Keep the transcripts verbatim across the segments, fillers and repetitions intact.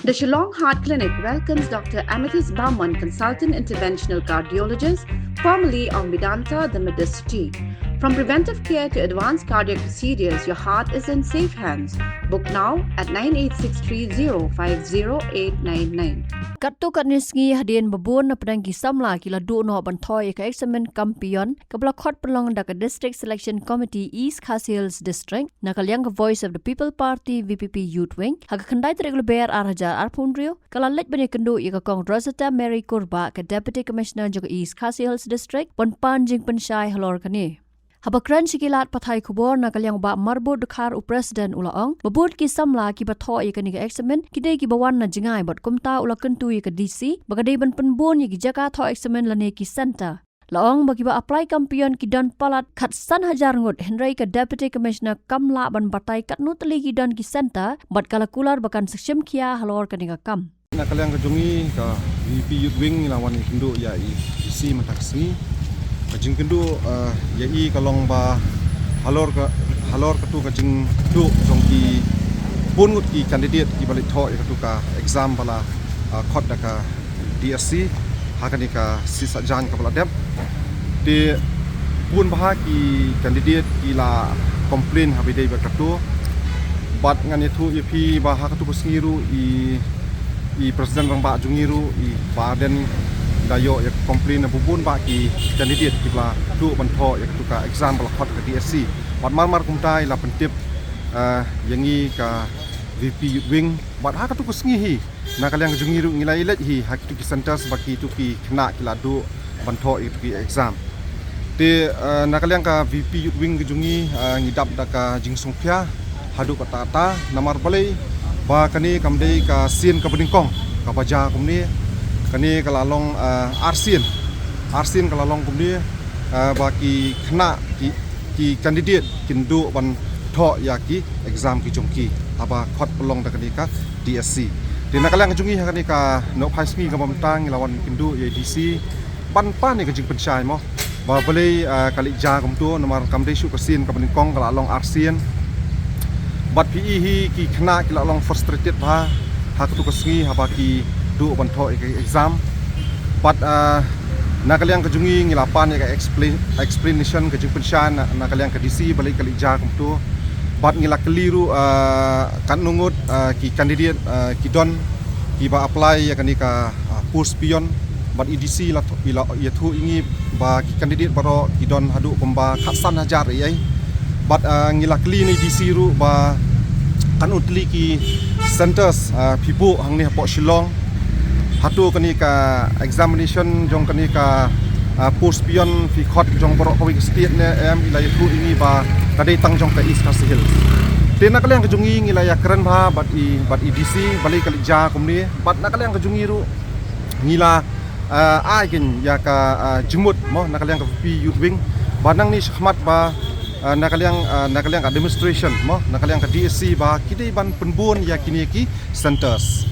The Shillong Heart Clinic welcomes Doctor Amethyst Barman, Consultant Interventional Cardiologist, formerly of Medanta, the Medicity. From preventive care to advanced cardiac procedures, your heart is in safe hands. Book now at nine eight six three zero five zero eight nine nine. Katto katne sngi hadien ba bun na pdeng ki samla ki la duh noh ban thoh ïa ka eksamin kam peon kaba la khot pynlong da ka District Selection Committee East Khasi Hills District, na ka liang ka Voice of the People Party, V P P Youth Wing, ha ka khyndai tarik Lber ar hajar arphew hynriew, ka la leit ban ïakynduh ïa ka Kong Rosetta Mary Kurbah, ka Deputy Commissioner jong ka East Khasi Hills District, ban pan jingpynshai halor kane. Haba kren sha ki lad pathai khubor, na ka liang u Bah Marbud Dkhar, u President, u la ong ba bun ki samla kiba thoh ïa kane ka eksamin ki dei kiba wan na jngai, bad kumta u la kyntu ïa ka D C ba ka dei ban pynbun ïa ki jaka thoh eksamin lane ki centre. La ong ba kiba apply kam peon ki don palat khatsan hajar ngut, hynrei ka Deputy Commissioner kam lah ban batai katno tylli ki don ki centre, bad ka la kular ba kan sa shim khia halor kane ka kam. Na ka liang ka jong ngi ka V P Youth Wing ngi la wan ïakynduh ïa i D C mynta ka sngi. Ka jingkynduh, eh, ïa i ka long ba halor ka, halor katu ka jingduh jong ki bun ngut ki candidate kiba leit thoh ïa katu ka exam ba la, eh, khot da ka D S C ha kane ka sngi Saitjaiñ kaba la dep. Te bun bha ki candidate ki la complain ha ba ïadei bad katu. Bad ngan ïathuh ïa phi ba ha katu ka sngi ruh i, i President Rangbah jong ngi ruh, i Bah Ardent, da ïoh ïa ka complain na bun bun bah ki candidate kiba la duh ban thoh ïa katu ka exam ba la khot ka D S C. Bad mar mar kumta i la pyntip, eh, ïa ngi ka V P Youth Wing. Bad ha katu ka sngi hi, na ka liang ka jong ngi ruh ngi la ïaleit hi ha kitu ki centres ba kitu ki khynnah ki la duh ban thoh ïa kitu ki exam. Te, eh, na ka liang ka V P Youth Wing ka jong ngi, eh, ngi dap da ka jingsngewkhia haduh katta katta, namar balei ba kane kam dei ka sien kaba nyngkong kaba jia kumne. Kane ka la long, eh, arsien, arsien ka la long kumne, eh, ba ki khynnah ki, ki candidate kin duh ban thoh ïa ki exam ki jong ki haba khot pynlong da kane ka D S C. Te na ka liang ka jong ngi ha kane ka nohphai sngi kaba mynta ngi la wan kynduh ïa i D C ban pan ïa ka jingpynshai mo ba balei, ah, ka leit jia kumto, namar kam dei shuh ka sien kaba nyngkong, ka la long arsien. Bad phi i hi ki khynnah ki la long frustrated bha ha katu ka sngi haba ki duh ban thoh ïa ka exam. Bad, ah, na ka liang ka jong ngi ngi la pan ïa ka expla-, explanation, ka jingpynshai na, na ka liang ka D C balei ka leit jia kumto. Bad ngi la kylli ruh, ah, katno ngut, ah, ki candidate, ah, ki don kiba apply ïa kane ka, ah, post peon. Bad i D C i la thu-, i la ïathuh ïa ngi ba ki candidate baroh ki don haduh kumba khatsan hajar ei ei. Bad, ah, ngi la kylli na i D C ruh ba katno tylli ki centres, ah, phi buh hangne hapoh Shillong. Hato kane ka examination jong kane ka, ah, post peon phi khot jong baroh kawei ka state ne em. I la ïathuh ïa ngi ba ka dei tang jong ka East Khasi Hills. Te na ka liang ka jong ngi ngi la ïakren bha bad i, bad i D C balei ka leit jia kumne. Bad na ka liang ka jong ngi ruh ngi la, ah, ai keiñ ïa ka, ah, jingmut mo na ka liang ka V P Youth Wing ba nangne shakhmat ba, ah, na ka liang, ah, na ka liang ka administration mo, na ka liang ka D S C ba ki dei ban pynbun ïa kine ki centres.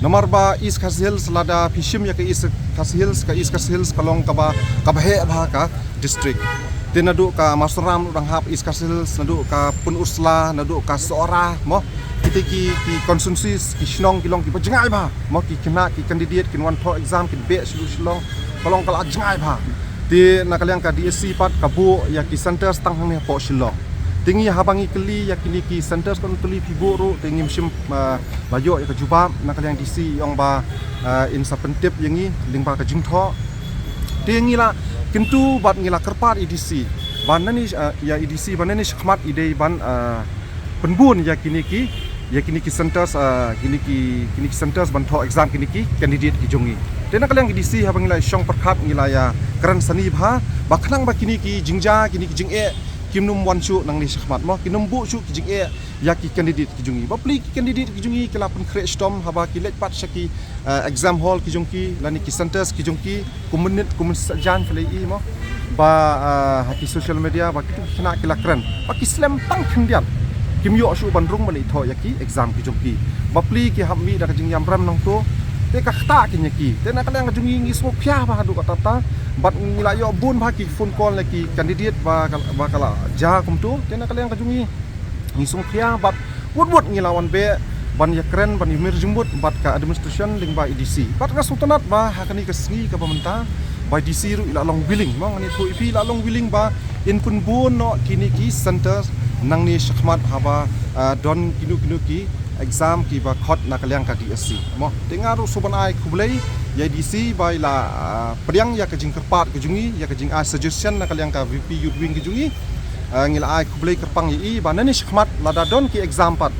Namar ba East Khasi Hills, lada phi shim ïa ka East Khasi Hills, ka East Khasi Hills ka long kaba, kaba heh bha ka district. Te naduh ka Mawsynram ruh dang hap East Khasi Hills, naduh ka Pynursla, naduh ka Sohra mo. Kita ki, ki constituencies, ki shnong ki long kiba jngai bha mo, ki khynnah, ki candidate kin wan thoh exam kin beh sha Shillong, ka long ka la jngai bha. Te na ka liang ka D S C pat ka buh ïa ki centres tang hangne hapoh Shillong. Te ngi haba ngi kylli ïa kine ki centres katno tylli phi buh ruh, te ngim shym, ah, la ïoh ïa ka jubab. Na ka liang D C i ong ba, ah, in sa pyntip ïa ngi lyngba ka jingthoh. Te ngi la kyntu bad ngi la kyrpad ïa i D C ba nangne, ah, ïa i D C ba nangne shakhmat i dei ban, ah, pynbun ïa kine ki, ïa kine ki centres, ah, kine ki, kine ki centres ban thoh exam kine ki candidate ki jong ngi. Te na ka liang i D C haba ngi la shong pyrkhat ngi la ïakren sani bha ba khnang ba kine ki jingjia, kine ki jingeh kim nym wan shuh nangne shakhmat mo, kim nym buh shuh ki jingeh ïa ki candidate ki jong ngi. Bapli ki candidate ki jong ngi ki la pynkhreh shitom haba ki leit pat sha ki, eh, exam hall ki jong ki lane ki centres ki jong ki, kum mynmiet kum mynsajan phi la ïohi mo ba, eh, ha ki social media ba kitu ki khynnah ki la kren ba ki slem tang khyndiat, kim ïoh shuh ban rung ban leit thoh ïa ki exam ki jong ki. Bapli ki hap mih da ka jingïamrem nangto. Te ka ktah keiñ ïa ki. Te na ka liang ka jong ngi ngi sngewkhia bha haduh katta katta bad ngi la ïoh bun bha ki phone call na ki candidate ba ka, ba ka la jia kumto. Te na ka liang ka jong ngi ngi sngewkhia bad wut wut ngi la wan beh, ban ïakren, ban ïamir jingmut bad ka administration lyngba E D C. Bad nga sngewtynnat ba ha kane ka sngi kaba mynta ba E D C ruh i la long willing, mo, ngan ïathuh ïa phi, i la long willing ba in pynbun noh kine ki centres nangne shakhmat haba, ah, don kino kino ki exam kiba khot na ka liang ka D S C, mo. Te nga ruh sngewbha ban ai khublei ïa E D C ba i la, ah, pdiang ïa ka jingkyrpad ka jong ngi, ïa ka jingai suggestion na ka liang ka V P Youth Wing ka jong ngi. Ah, ngi la ai khublei kyrpang ïa i ba nangne shakhmat lada don ki exam pat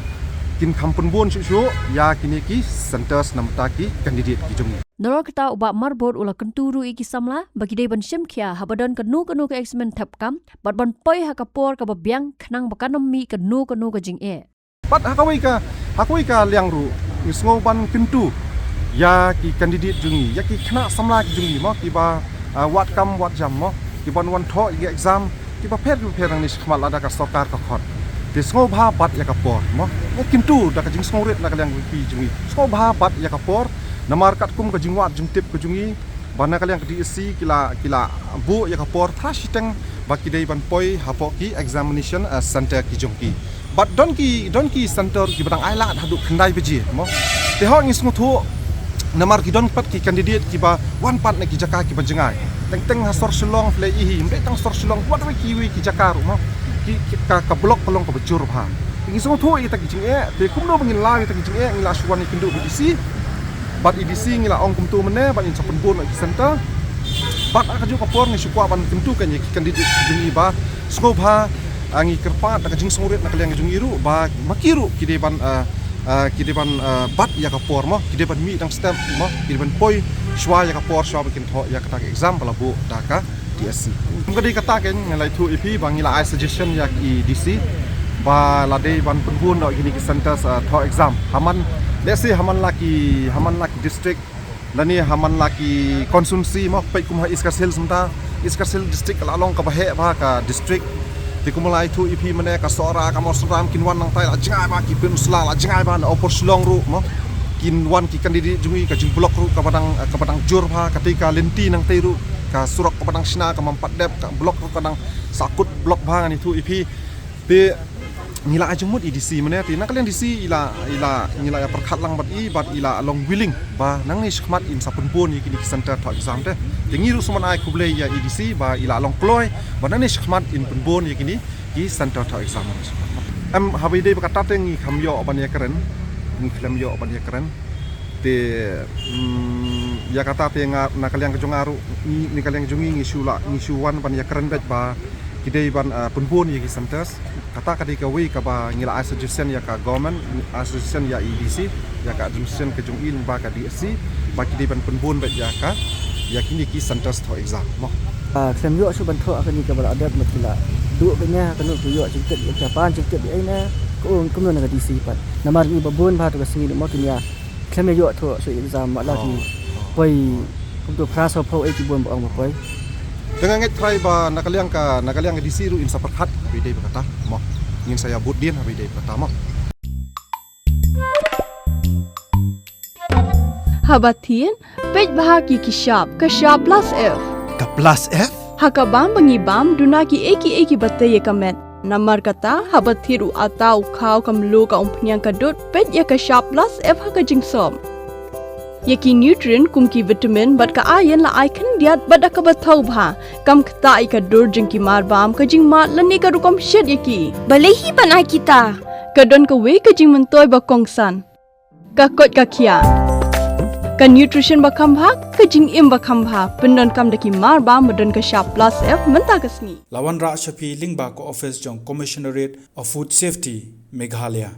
kin kham pynbun shuh shuh ïa kine ki centres na bynta ki candidate ki jong ngi. Nalor kata, u Bah Marbud u la kyntu ruh ïa ki samla ba ki dei ban shim khia haba don kano kano ka exam thep kam bad ban poi ha ka por kaba biang khnang ba kan ym mih kano kano ka jingeh. Bad ha kawei ka, ha kawei ka liang ruh ngi sngew ban kyntu ïa ki candidate jong ngi, ïa ki khynnah samla ki jong ngi, mo, kiba, ah, wad kam wad jam, mo, kiban wan thoh ïa ki exam kiba pher kiba pher nangne shakhmat lada ka sorkar ka khot. Te sngewbha bat ïa ka por, mo. Ngi kyntu da ka jingsngewrit na ka liang ka VPP jong ngi, sngewbha bat ïa ka por, namar katkum ka jingwad jingtip ka jong ngi ba na ka liang ka DSC ki la, ki la buh ïa ka por phra shiteng ba ki dei ban poi hapoh ki examination, eh, center ki jong ki. Bad don ki, don ki center kiba dang ailad haduh khyndai baje, mo. Te hooid ngi sngewthuh namar ki don pat ki candidate kiba wan pat na ki jaka kiba jngai. Teng teng ha sor Shillong phi la ïohi, ym dei tang sor Shillong, wat wei kiwei ki jaka ruh, mo. Ki, ki, ka, ka block ka long kaba jur bha. Ngi sngewthuh ïa kita ki jingeh, te kumno ba ngin law ïa kita ki jingeh, ngi la shu wan ïakynduh bad EDC. Bad EDC ngi la ong kumto mynne ba ngin sa pynbun ïa ki center. Bad ha kajuh ka por ngi shu kwah ban kyntu kein ïa ki candidate ki jong ngi ba sngewbha, ah, ngi kyrpad da ka jingsngewrit na ka liang ka jong ngi ruh ba ma ki ruh ki dei ban, ah, ah, ki dei ban, ah, bat ïa ka por, mo, ki dei ban mih dang step, mo, ki dei ban poi shuwa ïa ka por shuwa ba kin thoh ïa kata ka exam ba la buh da ka DSC. Kum ka dei kata kein, nga la ïathuh ïa phi ba ngi la ai suggestion ïa ki DC ba la dei ban pynbun noh kine ki centers, ah, thoh exam. Ha man, let's say, ha man la ki, ha man la ki district lane ha man la ki constituency, mo, peit kum ha East Khasi Hills mynta, East Khasi Hills district ka la long kaba heh bha ka district. Te kum la ïathuh ïa phi mynne ka Sohra, ka Mawsynram kin wan nangtai la jngai bha, ki Pynursla la jngai bha, na Upper Shillong ruh, mo, kin wan ki candidate jong ngi, ka jingblock ruh kaba dang, kaba dang jur bha, katei ka lynti nangtei ruh ka surok kaba dang shna, ka Mawpatdep, ka block ruh ka dang sahkut block bha, ngan ïathuh ïa phi. Te ngi la ai jingmut ïa DC mynne, te na ka liang DC i la, i la, ngi la ïa pyrkhat lang bad i, bad i la long willing ba nangne shakhmat in sa pynbun ïa kine ki center thoh exam te. Te ngi ruh sngewbha ban ai khublei ïa EDC ba i la long kloi ba nangne shakhmat in pynbun ïa kine ki center thoh exam. Em, haba ïadei bad kata te ngi khlem ïoh ban ïakren, ngi khlem ïoh ban ïakren. Te, mm, ïa kata te nga, na ka liang ka jong nga ruh, ngi, na ka liang jong ngi ngi shu la, ngi shu wan ban ïakren beit ba ki dei ban, ah, pynbun ïa ki centers. Kata ka dei kawei kaba ngi la ai suggestion ïa ka government, ai suggestion ïa EDC, ïa ka administration ka jong i lyngba ka DSC ba ki dei ban pynbun beit ïa ka, ïa kine ki centers thoh exam, mo. Ah, khlem ïoh shuh ban thoh ha kane kaba la dep, ma ki la duh beit ne, kano ki ïoh jingtip, ïa ki pan jingtip ïa ne, ka ong kumno na ka DC pat. Namar ngi ba bun bha tu ka sngi, mo, kin ïa khlem ïoh thoh shuh exam, ma la ki poi kumto phra saw phew ei ki bun ba ong ba poi. Te nga ngeit khrai ba na ka liang ka, na ka liang ka DC ruh in sa pyrkhat haba ïadei bad kata, mo. Ngin sa ïa bud dien haba ïadei bad kata, mo. Haba thied, peit bha ki ki shap, ka shap plus F. Ka plus F? Ha ka bam ba ngi bam, duna ki ei ki ei kiba tei ïa ka met. Namar kata, haba thied u atta, u khaw, ka mluh, ka umphniang, ka dud, peit ïa ka shap plus F ha ka jingsop. Ïa ki nutrient kum ki vitamin bad ka iron la ai khyndiat bad da kaba thaw bha. Kam ktah ïa ka dur jong ki marbam, ka jingmad lane ka rukom shet ïa ki. Balei hi ban ai kita? Ka don kawei ka jingmyntoi ba kongsan. Ka koit ka khiah. Ka nutrition ba kham bha, ka jingim ba kham bha. Pyndonkam da ki marbam ba don ka shap plus F mynta ka sngi. La wanrah sha phi lyngba ka office jong Commissionerate of Food Safety, Meghalaya.